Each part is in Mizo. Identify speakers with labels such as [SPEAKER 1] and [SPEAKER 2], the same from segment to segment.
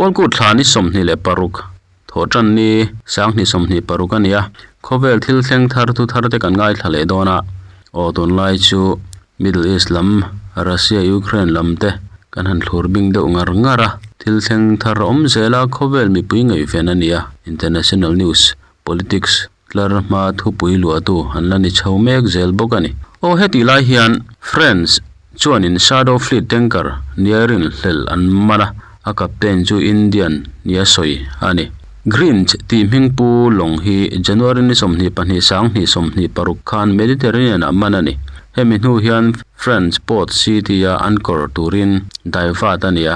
[SPEAKER 1] Pawlkut thla ni 26 thawhtan ni sanghnih 26 a ni a, khawvel thil thleng thar thu thar te kan ngaithla leh dawn a, aw tunlai chu Middle East lam Russia Ukraine lam te kan han thlur bing deuh ngar ngar a, thil thleng thar awm zel a khawvel mipui ngaihven a ni a, International News Politics tlar hma thupui luahtu an la ni chho mek zel bawk a ni. Aw hetih lai hian France chuanin Shadow Fleet tanker nia rinhlelh an man a, a captain chu Indian nia sawi a ni. Grinch tih hming pu lawng hi January ni 22 2026 khan Mediterranean ah man a ni. Hemi hnu hian France port city a anchor turin daivat a ni a.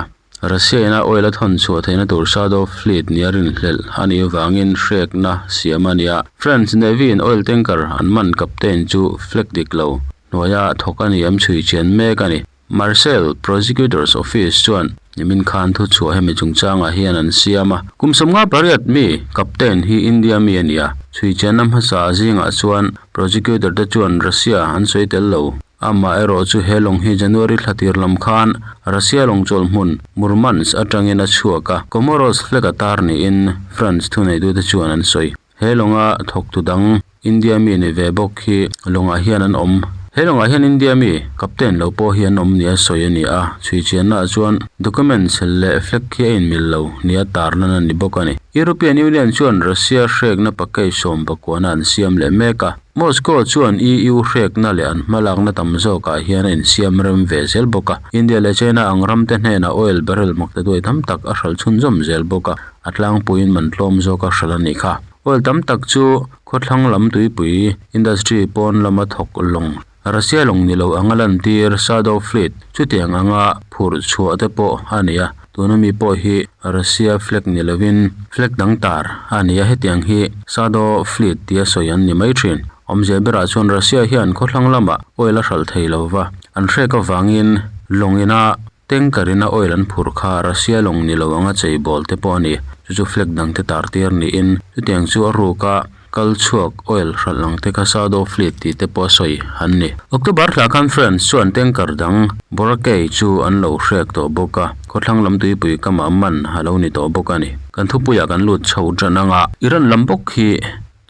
[SPEAKER 1] Russia ina oil a thawn chhuah theihna tur Shadow Fleet nia rinhlelh a nih avangin hrekna siam a ni a. France Navy in oil tanker an man captain chu flag dik lo hnuaia thawk a ni em chhui chian mek a ni. Marseille Prosecutor's Office chuan nimin khan thu chhuah hemi chungchangah hian an siam a. Kum 58 mi captain hi India mi a ni a, chhui chianna hmasa zingah chuan prosecutor te chuan Russia an sawi tel lo. Amah erawh chu he lawng hi January thla tir lam khan Russia lawng chawlh hmun Murmansk atangin a chhuak a, Comoros flag a tar niin France thuneitute chuan an sawi. He lawnga thawktu dang India mi ni ve bawk hi lawngah hian an awm. He lawngah hian India mi captain lo pawh hi an awm nia sawi a ni a, chhui chiannaah chuan documents leh flag khi a inmil lo nia tarlan a ni bawk a ni. European Union chuan Russia hrekna package 19 an siam leh mek a, Moscow chuan EU hrekna leh an hmalakna tam zawkah hian a insiam rem ve zel bawk a, India leh China ang ramte hnenah oil barrel makta duai tam tak a hralh chhunzawm zel bawk a. A tlangpuiin man tlawm zawk a hralh a nih kha. Oil tam tak chu khawthlang lam tuipui industry pawn lama thawk lawng Russia lawng ni lo anga lantir Shadow Fleet chutiang anga phurh chhuah te pawh a ni a. Tuna mi pawh hi Russia flag ni lovin flag dang tar a ni a, hetiang hi Shadow Fleet tia sawi an ni mai thin. Awmzia berah chuan Russia hian khawthlang lamah oil a hralh thei lova, an hrek avangin lawng ina Tanker in a oil an phurh kha Russia lawng ni lo anga chei bawl te pawh a ni. Chu chu flag dang te tar tir niin chutiang chu a ruk a kal chhuak oil hralh ang te kha Shadow Fleet tih te pawh a sawi an ni. October thla khan France chuan tanker dang Boracay chu an lo hrek tawh bawk a, khawthlang lam tuipui kamah man a lo ni tawh bawk a ni. Kan thupuiah kan lut chho tan anga Iran lam bawk hi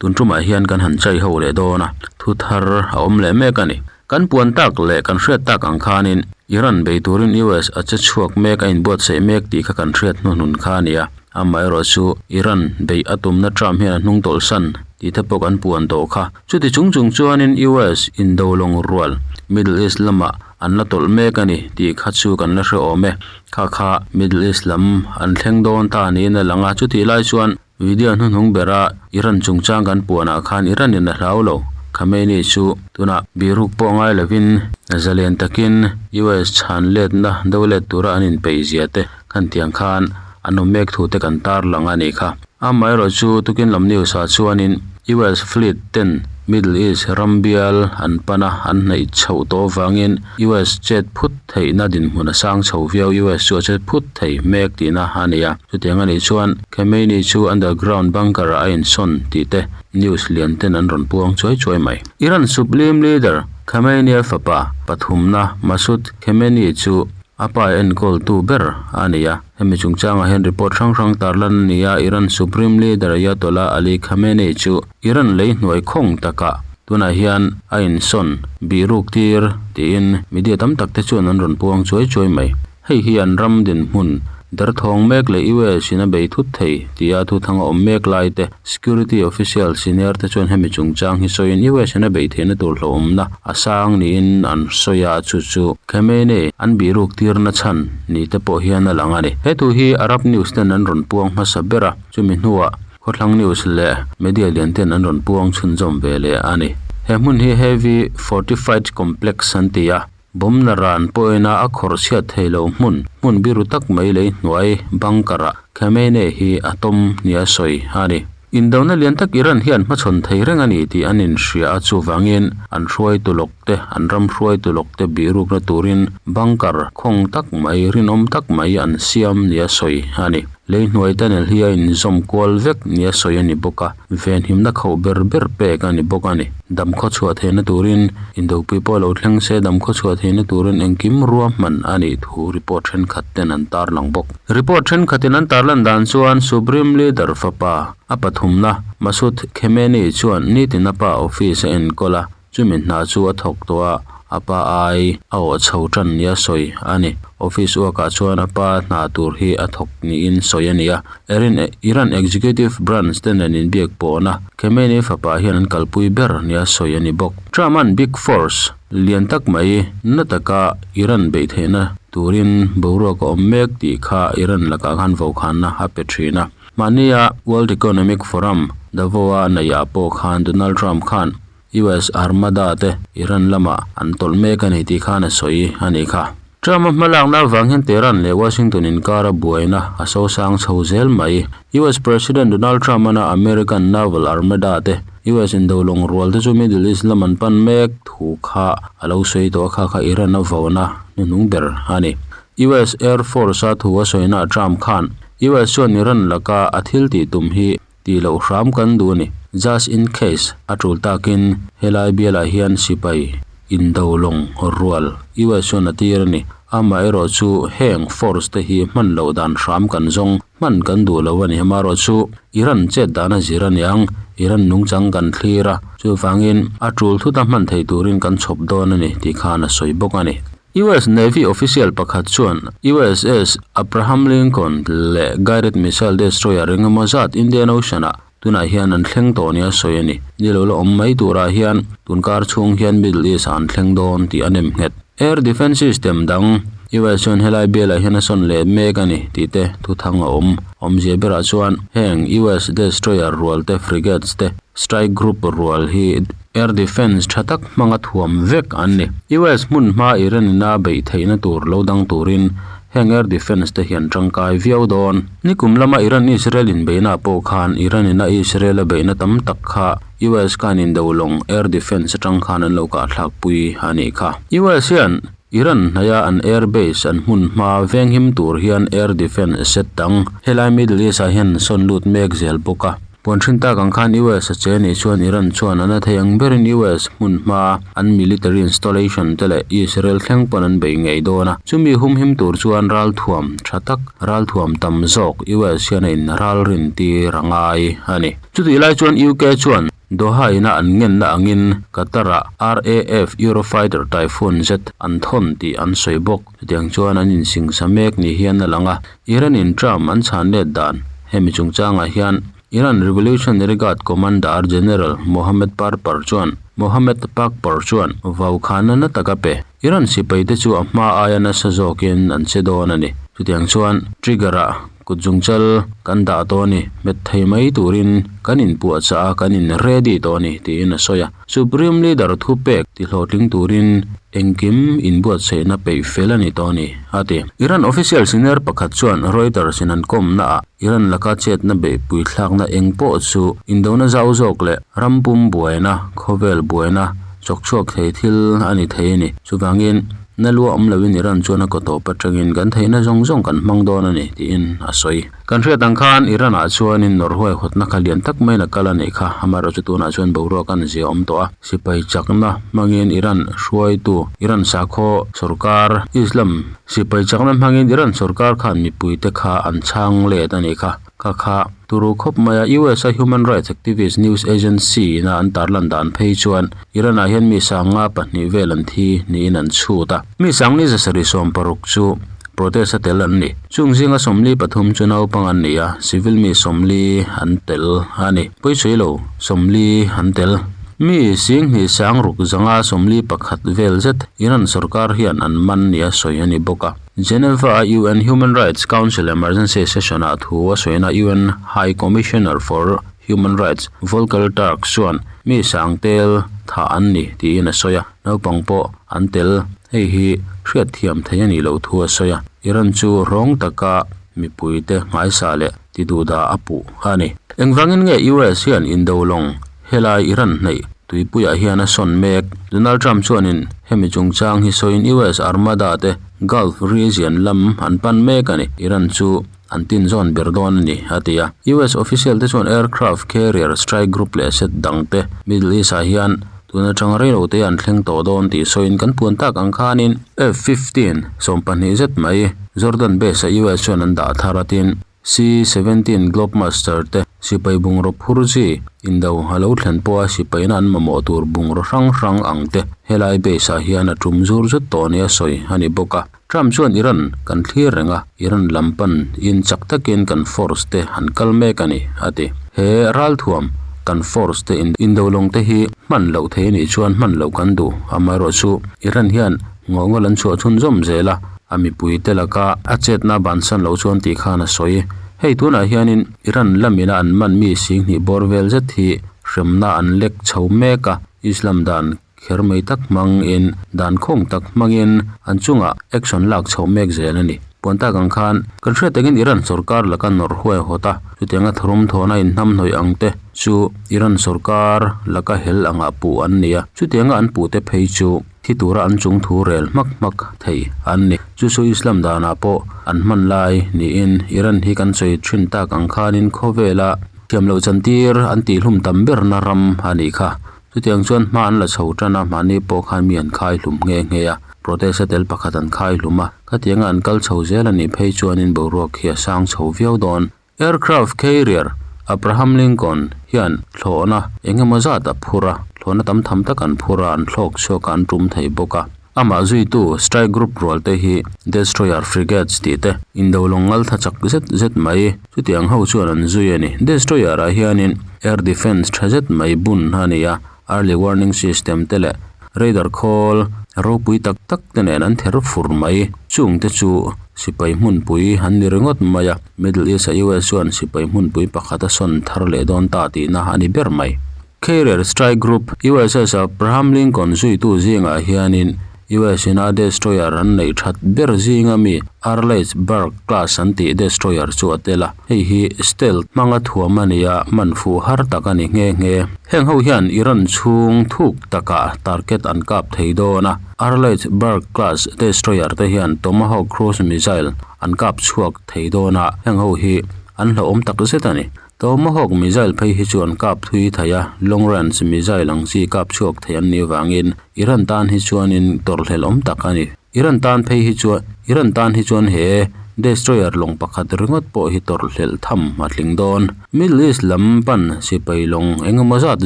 [SPEAKER 1] tun tumah hian kan han chai ho leh dawn a, thu thar a awm leh mek a ni. Kan puan tak leh kan hriat tak ang khanin Iran bei turin US a che chhuak mek a inbuatsaih mek tih kha kan hriat hnuhnun kha a ni a. Amaherawhchu Iran beih a tumna Trump hian a hnung tawlhsan tih te pawh kan puan tawh kha. Chuti chung chung chuanin US indo lawng rual Middle East lamah an la tawlh mek a ni tih kha chu kan la hre awm e. Kha kha Middle East lam an thleng dawn ta niin a lang a, chutih lai chuan Video hnuhnung bera Iran chungchang kan puanah khan Iran in a hlau lo. Khamenei chu tunah biruk pawh ngai lovin zalen takin US chhan letna do let tura an inpeih zia te khan tiang khan an awm mek thu te kan tarlang a nih kha. Amaherawh chu tukin lam news ah chuanin US fleet ten Middle East ram bial an pan a, an hnaih chhoh tawh avangin US chet phut theihna dinhmun a sang chho viau. US chu a chet phut thei mek tihna a ni a. Chutiang a nih chuan Khamenei chu underground bunker ah a insawn tih te news lian ten an rawn puang chuai chuai mai. Iran Supreme Leader Khamenei-a fapa pathumna Masoud Khamenei chu a pa enkawltu ber a ni a. Hemi chungchangah hian report hrang hrang tarlan a ni a, Iran Supreme Leader Ayatollah Ali Khamenei chu Iran lei hnuai khawng takah tunah hian a insawn bihruk tir tiin media tam tak te chuan an rawn puang chuai chuai mai. Hei hi an ram dinhmun derthawng mek leh US in a bei thut thei tia thuthang a awm mek lai te security official senior te chuan hemi chungchang hi sawiin US in a bei theihna tur hlauhawmna a sang niin an sawi a, chu chu Khamenei an bihruk tirna chhan ni te pawh hian a lang a ni. He thu hi Arab News ten an rawn puang hmasa ber a, chumi hnuah Khawthlang News leh media lian ten an rawn puang chhunzawm ve leh a ni. He hmun hi Heavy Fortified Complex an ti a. Bomna ran pawhina a khawrh chhiat thei lo hmun, hmun biru tak mai lei hnuai bunker ah Khamenei hi a tawm nia sawi a ni. Indona lian tak Iran hian hmachhawn thei reng a ni tih an inhria a, chuvangin an hruaitu lawk te, an ram hruaitu lawk te bihrukna turin bunker khawng tak mai, rinawm tak mai an siam nia sawi a ni. Lei hnuai tunnel hi a inzawm kual vek nia sawi a ni bawk a, venhimna khauh ber ber pek a ni bawk a ni. Dam khaw chhuah theihna turin indopui pawh lo thleng se dam khaw chhuah theihna turin engkim ruahman a nih thu report thenkhat ten an tarlang bawk. Report thenkhatin an tarlan dan chuan Supreme Leader fapa a pathumna Masoud Khamenei chuan nitin a pa office a enkawl a, Chumi hna chu a thawk tawh a, a pa ai a awh chho tan nia sawi a ni. Office uakah chuan a pa hna tur hi a thawk niin sawi a ni a. Erin Iran Executive Branch te nen inbiak pawhna Khamenei fapa hian an kalpui ber nia sawi a ni bawk. Trump-a'n Big Force lian tak mai na taka Iran beih theihna turin boruak a awm mek tih kha Iran lakah khan vokhanna a pe thin a. Mahnia World Economic Forum Davos-a neihah pawh khan Donald Trump khan US Armada te Iran lamah an tawlh mek a ni tih khan a sawi a nih kha. Trump-a hmalakna avang hian Tehran leh Washington inkara buaina a sosang chho zel mai. US President Donald Trump-ana American Naval Armada te US indolawng rual te chu Middle East lam an pan mek thu kha a lo sawi tawh a, kha kha Iran a vauna hnuhnung ber a ni. US Air Force-a thu a sawinaah Trump khan US chuan Iran laka a thil tih tum hi Tih loh hram kan duh a ni. Just in case, a tul takin helai bialah hian sipai indo lawng rual US chuan a tir a ni. Amaherawh chu heng force te hi hman loh dan hram kan zawng hman kan duh lo a ni. Amaherawh chu Iran chet dan a zir a niang, Iran nungchang kan thlir a, chuvangin a tul thuta hman thei turin kan chhawp dawn a ni tih khan a sawi bawk a ni. US Navy official pakhat chuan USS Abraham Lincoln leh guided missile destroyer engemaw zat Indian Ocean-ah tunah hian an thleng tawh nia sawi a ni. Ni lo la awm mai turah hian tunkar chhung hian Middle East-ah an thleng dawn tih a nem nghet. Air defence system dang US chuan helai bialah hian a sawn leh mek a ni tih te thuthang a awm. Awmzia berah chuan heng US destroyer rual te, frigates te, strike group rual hi Air defence tha tak hmanga thuam vek an ni. US hmun hma Iran ina beih theihna tur lo dang turin heng air defence te hian tangkai viau dawn. Nikum lama Iran-Israel inbeihna pawh khan Iran ina Israel a beihna tam tak kha US khan indo lawng air defence atang khan an lo kahthlak pui a nih kha. US hian Iran hnaia an air base an hmun hma venghim tur hian air defence set dang helai Middle East ah hian an sawn lut mek zel bawk a. Puan hrin tak ang khan US a che nih chuan Iran chuan an a thei ang berin US hmun hma an military installation te leh Israel thleng pawn an bei ngei dawn a. Chumi humhim tur chuan ralthuam tha tak, ralthuam tam zawk US hian a in ralrin tir a ngai a ni. Chutih lai chuan UK chuan Doha ina an ngenna angin Qatar-ah RAF Eurofighter Typhoon jet an thawn tih an sawi bawk. Chutiang chuan an insingsa mek ni hian a lang a. Iran-in Trump an chhan let dan hemi chungchangah hian Iran Revolutionary Guard Commander General Mohammad Parpar chuan Mohammad Pakpar chuan vaukhana na tak a pe. Iran sipaite chu a hma aia nasa zawkin an che dawn a ni. Chutiang chuan trigger-ah kut zungchal kan dah tawh a ni, hmet thei mai turin kan inpuahchah a, kan in ready tawh a ni, tiin a sawi a. Supreme Leader thupek tihlawhtling turin engkim inbuatsaihna peih fel a ni tawh a ni, a ti. Iran official senior pakhat chuan Reuters in an kawmnaah Iran laka chetna beihpui thlakna eng pawh chu indona zau zawk leh ram pum buaina, khawvel buaina chawkchhuak thei thil a ni thei a ni. Chuvangin, na lua awm loin Iran chuan a kaw tawp atangin kan theihna zawng zawng kan hmang dawn a ni, tiin a sawi. Kan hriat ang khan Iran ah chuanin Norway hawtna kha lian tak maiin a kal a nih kha, amaherawh chu tunah chuan boruak an zia awm tawh a, sipai chakna hmangin Iran hruaitu Iran sakhaw sorkar Islam sipai chakna hmangin Iran sorkar khan mipuite kha an chhang let a nih kha, kha kha turu khawp mai a, US a human rights activist news agency ina an tarlan dan phei chuan Iran ah hian mi sanga pahnih vel an thi niin an chhut a, mi sangni zasarih 60 chu Protest a tel an ni. Chung zinga 43 chu naupang an ni a, civil mi 40 an tel a ni. Pawisawi lo, 40 an tel. Mi singhnih sang ruk zanga 41 vel zet Iran sorkar hian an man nia sawi a ni bawk a. Geneva-a UN Human Rights Council Emergency Session-ah thu a sawina UN High Commissioner for Human Rights Volker Turk chuan mi sang tel thah an ni tiin a sawi a. Naupang pawh an tel. Hei hi hriatthiam theih a nih loh thu a sawi a, Iran chu rawng taka mipuite nghaisa leh tiduhdah a puh a ni. Engvangin nge US hian indo lawng helai Iran hnaih tuipuiah hian a sawn mek? Donald Trump chuanin hemi chungchang hi sawiin US Armada te Gulf region lam an pan mek a ni. Iran chu. an tin zawn ber dawn a ni, a ti a. US official te chuan aircraft carrier strike group leh set dang te Middle East ah hian tun atanga reilo te an thleng tawh dawn tih sawiin kan puan tak ang khanin F 15 sawmpahnih zet mai Jordan base ah US chuan an dah thar a tin C 17 Globemaster te sipai bungraw phur chi indo a lo thlen pawha sipaina an mamawh tur bungraw hrang hrang ang te helai base ah hian a tum zur zut tawh nia sawi a ni bawk a. Trump chuan Iran kan thlir reng a, Iran lam pan in chak takin kan force te an kal mek a ni, a ti. He ralthuam kan force te indo lawng te hi hman loh thei a nih chuan hman loh kan duh, amaherawhchu Iran hian ngawhngawl an chhuah chhunzawm zel a, a mipui te laka a chetna bansan loh chuan tih khan a sawi. Hei tunah hianin Iran lamina an man mi singhnih bawr vel zet hi hremna an lek chho mek a, Islam dan Kher mai tak hmangin, dan khawng tak hmangin an chungah action lak chhoh mek zel a ni. Puan tak ang khan, kan hriat takin Iran sorkar laka nawrh huai hawt a, chutianga tharum thawhna inhnamhnawih ang te chu Iran sorkar laka hel angah puh an ni a, chutianga an puh te phei chu thi tura an chung thu rel hmak hmak thei an ni. Chu chu Islam danah pawh an hman lai niin Iran hi kan sawi thin tak ang khanin khawvela thiamloh chantir an tihhlum tam berna ram a nih kha. Chutiang chuan hma an la chho tan a, mahni pawh khan mi an khai hlum nghe nghe a, protest a tel pakhat an khai hlum a, khatianga an kal chho zel a nih phei chuanin boruak hi a sang chho viau dawn. Aircraft carrier Abraham Lincoln hian thlawhna eng emaw zat a phur a, thlawhna tam tham tak an phur a, an thlawk chhuak a, an tum thei bawk a. Amah zuitu strike group rual te hi destroyer frigates tih te indo lawng ngal tha chak zet zet mai chutiang ho chuan an zui a ni. Destroyer ah hianin air defence tha zet mai bun a ni a, early warning system te leh radar khawl ropui tak tak te nen an ther fur mai. Chung te chu sipai hmunpui an ni ringawt mai a, Middle East ah US chuan sipai hmunpui pakhat a sawn thar leh dawn ta tihna a ni ber mai. Carrier Strike Group, USS Abraham Lincoln zuitu zingah hianin US in a destroyer an neih that ber zinga mi Arleigh Burke class an tih destroyer chu a tel a, hei hi stealth hmanga thuam a ni a, hman fuh har tak a ni nghe nghe. Heng ho hian Iran chhung thuk takah target an kap thei dawn a, Arleigh Burke class destroyer te hian Tomahawk cruise missile an kap chhuak thei dawn a, heng ho hi an hlauhawm tak zet a ni. Tomahawk missile phei hi chu an kap thui thei a, long range missile ang chi kap chhuak thei an nih avangin Iran tan hi chuanin tawrhhlelh awm tak a ni. Iran tan phei hi chuan Iran tan hi chuan he destroyer lawng pakhat ringawt pawh hi tawrhhlelh tham a tling dawn. Middle East lam pan sipai lawng engemaw zat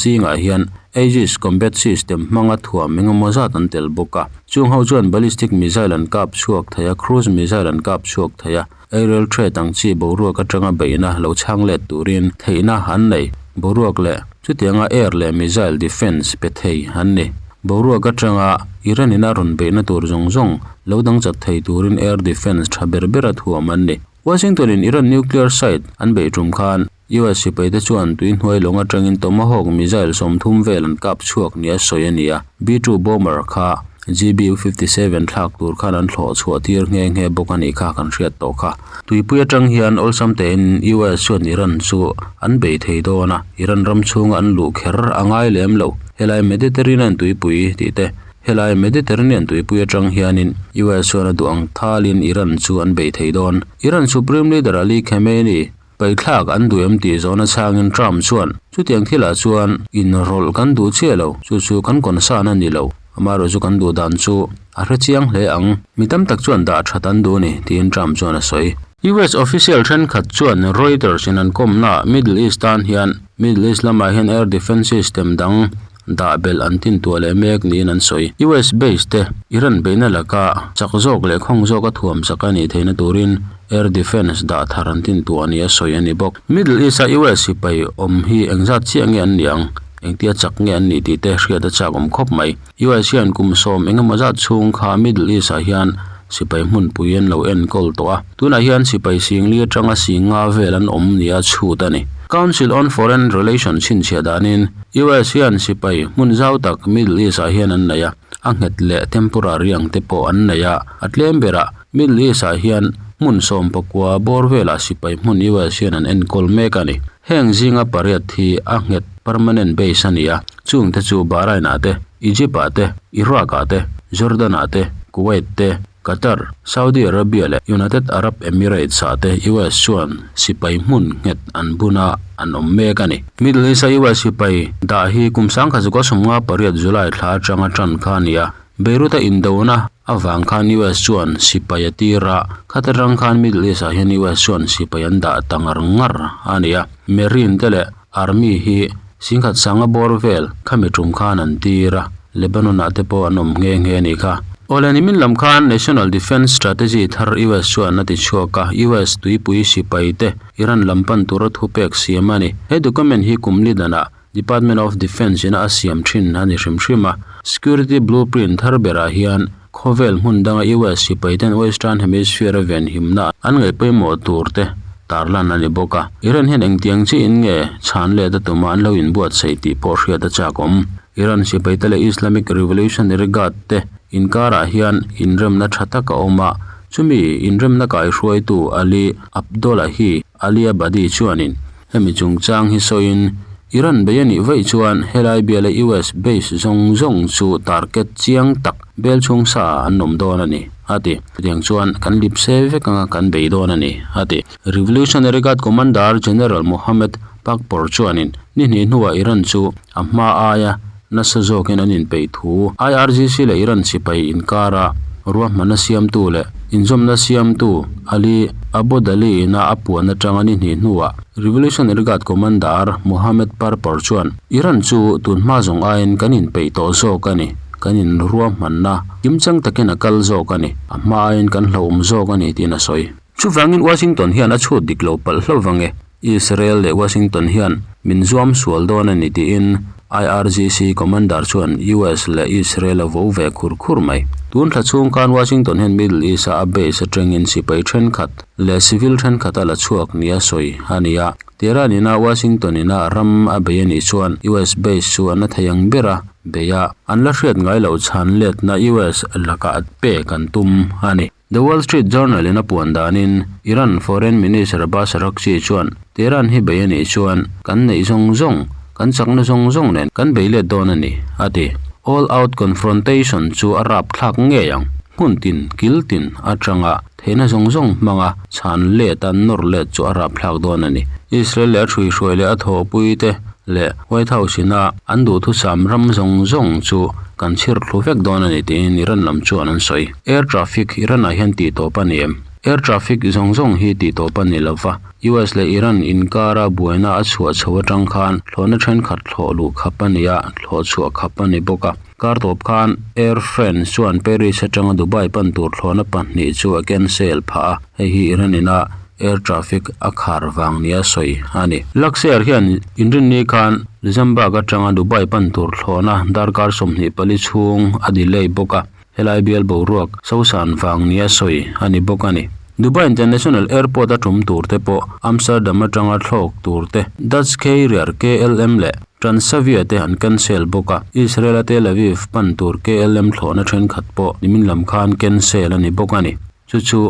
[SPEAKER 1] zingah hian Aegis combat system hmanga thuam engemaw zat an tel bawk a. Chung ho chuan ballistic missile an kap chhuak thei a, cruise missile an kap chhuak thei a. Aerial threat ang chi boruak atanga beihna lo chhang let turin theihna an nei. Boruak leh chutianga air leh missile defence pe thei an ni. Boruak atanga Iran in a rawn beihna tur zawng zawng lo dang chat thei turin air defence tha ber bera thuam an ni. Washington in Iran nuclear site an beih tum khan US sipai te chuan tui hnuai lawng atangin Tomahawk missile 30 vel an kap chhuak nia sawi a ni a, B-2 bomber kha GBU-57 thlak tur khan an thlawh chhuah tir nghe nghe bawk a nih kha kan hriat tawh kha. Tuipui atang hian awlsam tein US chuan Iran chu an bei thei dawn a, Iran ram chhunga an luh kher a ngai lem lo. Helai Mediterranean tuipui tih te, helai Mediterranean tuipui atang hianin US chuan a duh ang thalin Iran chu an bei thei dawn. Iran Supreme Leader Ali Khamenei Paithlak an duh em tih zawhna chhangin Trump chuan, Chutiang thilah chuan inrawlh kan duh chiah lo, chu chu kan concern a ni lo. Amaherawhchu chu kan duh dan chu a hre chiang hle ang. Mi tam tak chuan dah that an duh a ni, tiin Trump chuan a sawi. US official thenkhat chuan Reuters in an kawmnaah Middle East tan hian Middle East lamah hian air defence system dang dah belh an tintuah leh mek niin an sawi. US base te Iran beihna laka chak zawk leh khawng zawka thuam chak a nih theihna turin air defence dah thar an tintuah nia sawi a ni bawk. Middle East a US sipai awm hi engzat chiah nge an nih ang? Engtia chak nge an nih tih te hriat a chak awm khawp mai. US hian kum sawm engemaw zat chhung kha Middle East ah hian sipai hmunpui an lo enkawl tawh a, tunah hian sipai singli atanga singa vel an awm nia chhut a ni. Council on Foreign Relations chhinchhiah danin US hian sipai hmun zau tak Middle East ah hian an nei a, a nghet leh temporary ang te pawh an nei a, a tlem berah Middle East ah hian hmun sawmpakua bawr velah sipai hmun US hian an enkawl mek a ni. Heng zinga pariat hi a nghet permanent base a ni a, chungte chu Bahrain ah te, Egypt ah te, Iraq ah te, Jordan ah te, Kuwait te, Qatar, Saudi Arabia leh United Arab Emirates ah te US chuan sipai hmun nghet an bun a, an awm mek a ni. Middle East a US sipai dah hi kum 1958 July thla atanga tan kha a ni a, Beirut a indona avang khan US chuan sipai a tir a, khata tang khan Middle East ah hian US chuan sipai an dah ta ngar ngar a ni a, Marine te leh Army hi singkhat sanga bawr vel khami tum khan an tir a, Lebanon ah te pawh an awm nghe nghe a nih kha. Awle nimin lam khan National Defence Strategy thar US chuan a ti chhuak a, US tuipui sipai te Iran lam pan tura thupek siam a ni. He document hi kum li danah Department of Defence ina a siam thin a ni hrim hrim a. Security Blueprint thar berah hian khawvel hmun danga US sipai ten Western Hemisphere a venhimna an ngaih pawimawh tur te tarlan a ni bawk a. Iran hian engtiang chiin nge chhan let a tuma an lo inbuatsaih tih pawh hriat a chak awm. Iran sipai te leh Islamic Revolutionary Guard te inkarah hian inremna tha tak a awm a, chumi inremna kaihruaitu Ali Abdollahi Aliabadi chuanin Hemi chungchang hi sawiin, Iran bei a nih vaih chuan helai biala US base zawng zawng chu target chiang tak bel chhung sa ah an awm dawn a ni, a ti. Chutiang chuan kan lipse vek anga kan bei dawn a ni, a ti. Revolutionary Guard Commander General Mohammad Pakpour chuanin ni hnih hnuah Iran chu a hma aia nasa zawkin an inpeih thu. IRGC leh Iran sipai inkara ruahmanna siamtu leh inzawmna siamtu Ali Abodali ina a puan atanga ni hnih hnuah Revolutionary Guard Commander Mohammad Parpar chuan Iran chu tun hma zawng aiin kan inpeih tawh zawk a ni, kan inruahmanna kimchang takin a kal zawk a ni, a hma aiin kan hlauhawm zawk a ni tiin a sawi. Chuvangin Washington hian a chhut dik lo palh hlauh vang e. Israel leh Washington hian min zuam sual dawn a ni tiin IRGC commander chuan US leh Israel a vo ve khur khur mai. Tun thla chhung khan Washington hian Middle East-a a base atangin sipai thenkhat leh civil thenkhat a la chhuak nia sawi a ni a. Tehran ina Washington ina ram a bei a nih chuan US base chu an la thei ang ber a bei a, an la hriat ngai loh chhan letna US lakah pek an tum a ni. The Wall Street Journal in a puan danin Iran Foreign Minister Abbas Araghchi chuan Tehran hi bei a nih chuan kan neih zawng zawng, kan chakna zawng zawng nen kan bei let dawn a ni, a ti. All out confrontation chu a rap thlak ngei ang. Hmun tin, kil tin atanga theihna zawng zawng hmanga chhan let a nawr let chu a rap thlak dawn a ni. Israel leh a hruihruai leh a thawhpui te leh White House ina an duhthusam ram zawng zawng chu kan chhir thlu vek dawn a ni tiin Iran lam chuan an sawi. Air traffic Iran ah hian tih tawp a ni em? Air traffic zawng zawng hi tih tawp a ni lo va, US leh Iran inkara buaina a chhuah chho atang khan thlawhna thenkhat thlawh luh khap a ni a, thlawh chhuah khap a ni bawk a. Kar tawp khan Air France chuan Paris atanga Dubai pan tur thlawhna pahnih chu a cancel phah a, hei hi Iran ina air traffic a khar vang nia sawi a ni. Luxair hian inrinni khan Luxembourg atanga Dubai pan tur thlawhna darkar 24 chhung a delay bawk a. Helai bial boruak Sosan vang nia sawi a ni bawk a ni. Dubai International Airport a tum tur te pawh Amsterdam atanga thlawk tur te Dutch carrier KLM leh Transavia te an cancel bawk a, Israel a Tel Aviv pan tur KLM thlawhna thenkhat pawh nimin lam khan cancel a ni bawk a ni. Chu chu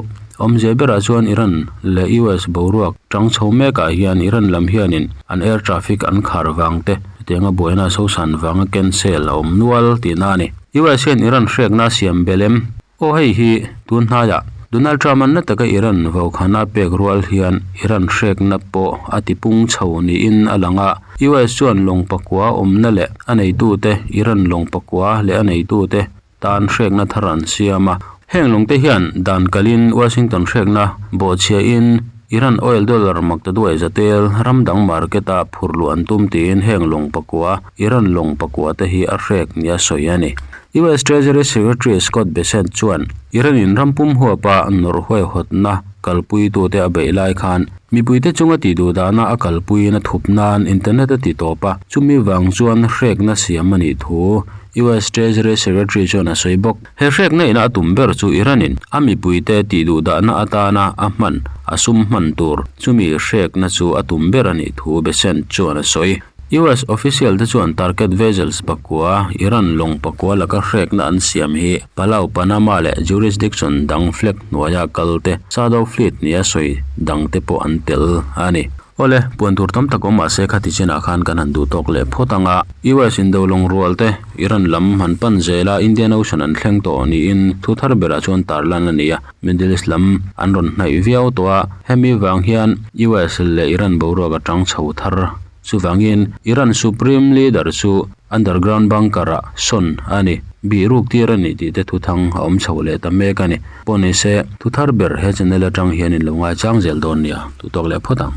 [SPEAKER 1] awmzia berah chuan Iran leh US boruak tang chho mekah hian Iran lam hianin an air traffic an khar vang te chutianga buaina sosan vanga cancel a awm nual tihna a ni. US hian Iran hrekna a siam belh em? Aw hei hi tun hnaiah Donald Trump-a na taka Iran vaukhana pek rual hian Iran hrekna pawh a tipung chho niin a lang a. US chuan lawng pakua awmna leh a neitute Iran lawng pakua leh a neitute tan hrekna thar an siam a. Heng lawngte hian dan kalin Washington hrekna bawhchhiahin Iran oil dollar maktaduai zatel ram dang market-a phur luh an tum tiin heng lawng pakua Iran lawng pakua te hi a hrek nia sawi a ni. US Treasury Secretary Scott Bessent chuan Iran-in ram pum huapa nawrh huaihawtna kalpuitute a beih lai khan mipuite chunga tih duh dahna a kalpuiin a thup nan internet a ti tawp a, chumi vang chuan hrekna siam a nih thu US Treasury Secretary chuan a sawi bawk. He hrekna ina a tum ber chu Iran-in a mipuite tih duhdahna atana a hman, a sum hman tur chumi hrekna chu a tum ber a nih thu Bessent chuan a sawi. US official te chuan target vessels pakua, Iran lawng pakua laka hrekna an siam hi Palau, Panama leh jurisdiction dang flag hnuaia kal te, Shadow Fleet nia sawi dang te pawh an tel a ni. Awle, puan tur tam tak awm mahse khati chinah khan kan han duh tawk leh phawt ang a. US indo lawng rual te Iran lam han pan zel a, Indian Ocean an thleng tawh niin thu thar berah chuan tarlan a ni a. Middle East lam an rawn hnaih viau tawh a, hemi vang hian US leh Iran boruak a tang chho thar. Chuvangin Iran Supreme Leader chu underground bunker ah sawn a ni, bih ruk tir a ni tih te thuthang a awm chho leh ta mek a ni. Pawh ni se, thu thar ber he channel atang hian in lo ngaichang zel dawn nia, duhtawk leh phawt ang.